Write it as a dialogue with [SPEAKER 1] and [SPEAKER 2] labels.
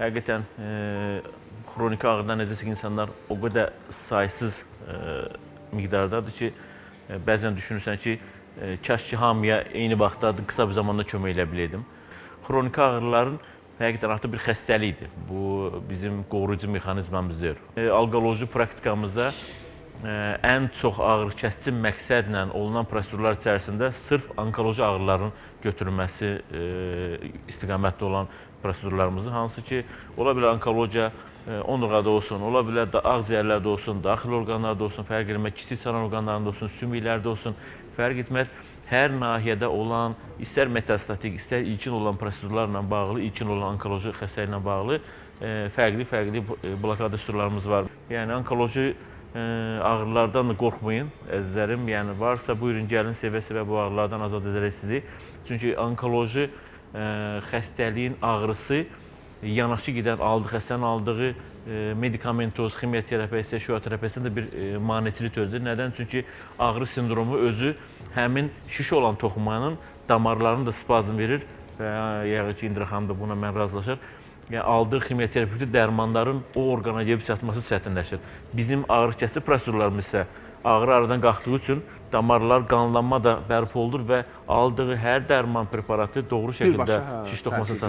[SPEAKER 1] Həqiqətən xroniki ağrıdan necəsə ki, insanlar o qədər saysız miqdardadır ki, bəzən düşünürsən ki, kaş ki hamıya eyni vaxtda qısa bir zamanda kömək elə biləydim. Xroniki ağrıların həqiqətən artıq bir xəstəlikdir. Bu bizim qoruyucu mexanizmamız deyil. Alqoloji praktikamızda ən çox ağrı kəsici məqsədlə olunan prosedurlar içərisində sırf onkoloji ağrıların götürülməsi istiqamətdə olan prosedurlarımızın hansı ki, ola bilər onkologiya onurğada olsun, ola bilər da ağciyərlərdə olsun, daxili orqanlarda olsun, fərq etməz, kiçik çanaq orqanlarında olsun, sümüklərdə olsun, fərq etməz. Hər nahiyədə olan, istər metastatik, istər ilkin olan prosedurlarla bağlı, ilkin olan onkoloji xəstəliklə bağlı fərqli-fərqli blokada üsullarımız var. Yəni onkoloji ağrılardan da qorxmayın əzizlərim. Yəni varsa buyurun gəlin, sevə-sevə bu ağrılardan azad edərək sizi. Çünki onkoloji xəstəliyin ağrısı yanaşı gedən aldığı, xəstənin aldığı medikamentoz, ximiya terapiyası, şüa terapiyasında da bir maneçilik törədir. Nədən? Çünki ağrı sindromu özü həmin şiş olan toxumanın damarlarını da spazm verir və yəqin ki, Indira xanım da buna mən razılaşır. Yəni aldığı ximiya terapevtik dərmanların o orqana gedib çatması çətinləşir. Bizim ağrı kəsici prosedurlarımız isə ağrı aradan qalxdığı üçün damarlar qanlanma da bərpa olunur və aldığı hər dərman preparatı doğru şəkildə
[SPEAKER 2] Birbaşa, hə,
[SPEAKER 1] şiş toxumasına
[SPEAKER 2] təsir
[SPEAKER 1] çatır.